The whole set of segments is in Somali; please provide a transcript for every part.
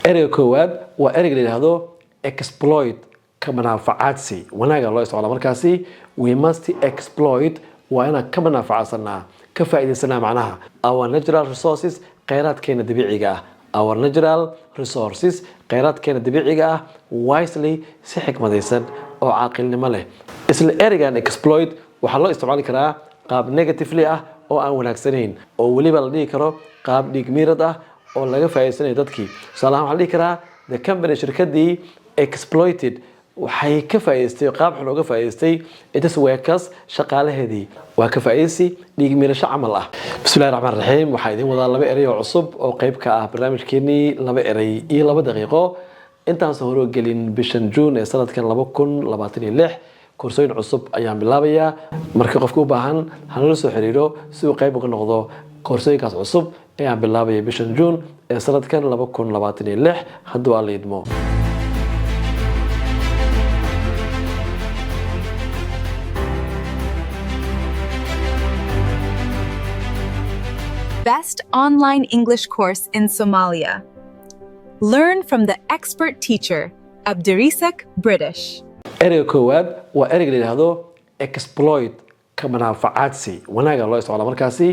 Ereyga koowaad waa ereyga la yidhaahdo exploit, ka manaafacaadsi. Wanaaga loo isticmaala markaasi. We must exploit, waa inaan ka manaafacaadsanaa, ka faa'iidaysanaa macnaha, our natural resources, kheyraadkeena dabiiciga ah. Our natural resources, kheyraadkeena dabiiciga ah, wisely, si xikmadaysan oo caaqilnimo leh. Isla ereygan exploit waxaa loo isticmaali karaa qaab negatively ah oo aan wanaagsanayn, oo weliba la dhihi karo qaab dhiigmiirad ah oo laga faa'iidaysanayo dadkii. Tusaale ahaan, waxaa la dhihi karaa the company, shirkadii, exploited, waxay ka faa'iidaystay, qaab xun uga faa'iidaystay, its workers, shaqaalaheedii. Waa ka faa'iidaysi dhiigmiirasho camal ah. Bismillahi raxmaan raxiim. Waxaa idiin wadaa laba erey oo cusub oo qayb ka ah barnaamijkeenii laba erey iyo laba daqiiqo. Intaansan hore gelin, bishan Juun ee sanadkan 2026 koorsooyin cusub ayaan bilaabayaa. Marka qofka u baahan hanala soo xiriiro si uu qayb uga noqdo koorsooyinkaas cusub ee aan bilaabaya bishan Juun ee sanadkan 2026, hadduu Alla idmo. Best online English course in Somalia. Learn from the expert teacher, Abdirisak British. Ereyga koowaad waa ereyga la yidhaahdo exploit, ka manaafacaadsi. Wanaaga loo isticmaala markaasi.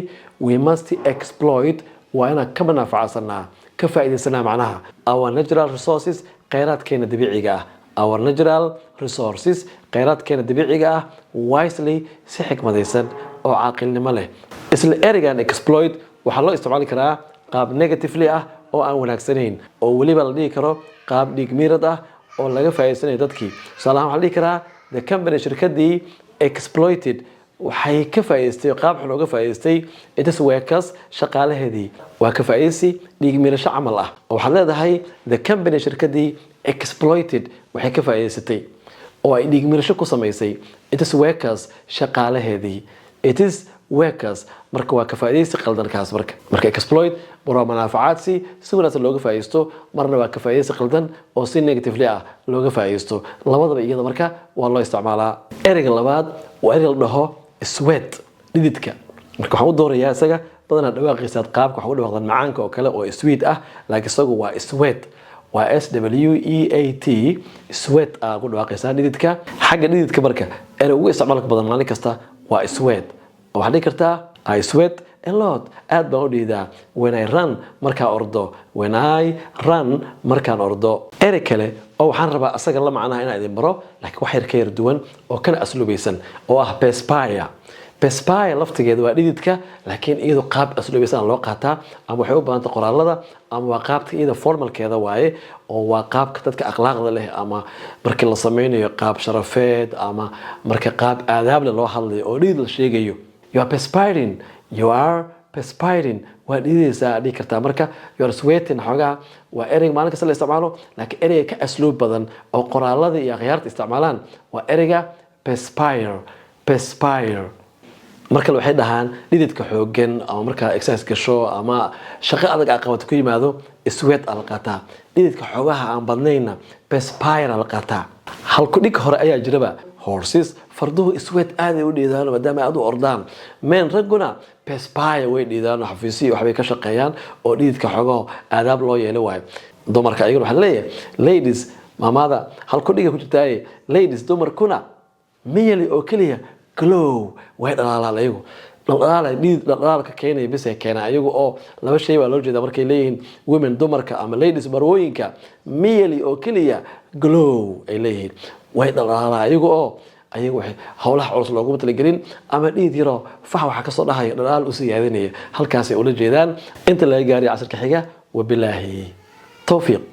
We must exploit, waa inaan ka manaafacaadsanaa, ka faa'iidaysanaa macnaha, our natural resources, kheyraadkeena dabiiciga ah. Our natural resources, kheyraadkeena dabiiciga ah, wisely, si xikmadaysan oo caaqilnimo leh. Isla ereygan exploit waxaa loo isticmaali karaa qaab negatively ah oo aan wanaagsanayn, oo weliba la dhihi karo qaab dhiigmiirad ah oo laga faa'iidaysanayo dadkii. Tusaale ahaan, waxaa la dhihi karaa the company, shirkadii, exploited, waxay ka faa'iidaystay, qaab xun uga faa'iidaystay, its workers, shaqaalaheedii. Waa ka faa'iidaysi dhiigmiirasho camal ah, oo waxaad leedahay the company, shirkadii, exploited, waxay ka faa'iidaysatay oo ay dhiigmiirasho ku samaysay, its workers, shaqaalaheedii, its workers. Marka waa ka faa'iidaysi qaldan kaas. Marka exploit mar waa manaafacaadsi si wanaagsan looga faa'iidaysto, marna waa ka faa'iidaysi qaldan oo si negatively ah looga faa'iidaysto. Labadaba iyada marka waa loo isticmaalaa. Ereyga labaad waa ereyga la dhaho sweat, dhididka. Marka waxaan u doorayaa isaga badanaa dhawaaqiisaad qaabka waxa u dhawaaqdan macaanka oo kale oo sweet ah, laakiin isagu waa sweat, waa sweat, sweat aa ku dhawaaqaysaa, dhididka. Xagga dhididka marka erey ugu isticmaalka badan maalin kasta waa sweat. Waxaad dhihi kartaa I sweat a lot, aad baan u dhiidaa, when I run, markaan ordo. When I run, markaan ordo. Erey kale oo waxaan rabaa asaga la macnaha inaan idin baro, laakiin wax yar ka yar duwan oo kana asluubaysan, oo ah perspire. Perspire laftigeeda waa dhididka, laakiin iyadu qaab asluubaysan loo qaataa, ama waxay u badanta qoraalada, ama waa qaabka iyada formalkeeda waaye, oo waa qaabka dadka akhlaaqda leh, ama markii la sameynayo qaab sharafeed, ama marka qaab aadaab leh loo hadlayo oo dhidid la sheegayo. You are perspiring, you are perspiring, waa dhididaysaa dhihi kartaa. Marka you are sweating xoogaa waa ereyga maalin kasta la isticmaalo, laakiin ereyga ka asluub badan oo qoraalada iyo akhyaarta isticmaalaan waa ereyga perspire. Perspire mar kale waxay dhahaan dhididka xoogan, ama markaa exercise gasho ama shaqo adag aa qabato ku yimaado, sweat aa la qaataa. Dhididka xoogaha aan badnayna perspire aa la qaataa. Halku dhig hore ayaa jiraba: horses, farduhu, sweat, aaday u dhiidaan maadaama aad u ordaan. Men, ragguna, perspire, way dhiidaan, xafiisihii waxbay ka shaqeeyaan oo dhididka xoogaho aadaab loo yeelo waayo. Dumarka ayaguna waxaa leeyahay ladies, maamada halku dhiga ku jirtaaye, ladies, dumarkuna, merely, oo keliya, glow, way dhalaalaan ayagu. Dhaldhalaal, dhidid dhaldhalaalka keenaya bis ay keenaan ayagu, oo laba shay baa loo jeedaa markay leeyihiin women, dumarka, ama ladies, marwooyinka, merely, oo keliya, glow ay leeyihiin, way dhaldhalaalaan ayagu, oo ayagu waxay howlaha culus looguma talagelin, ama dhidid yaroo fax waxa kasoo dhahaya dhalaal usii yaadinaya, halkaasay ula jeedaan. Inta laga gaariyo casirka xiga, wabilaahi towfiiq.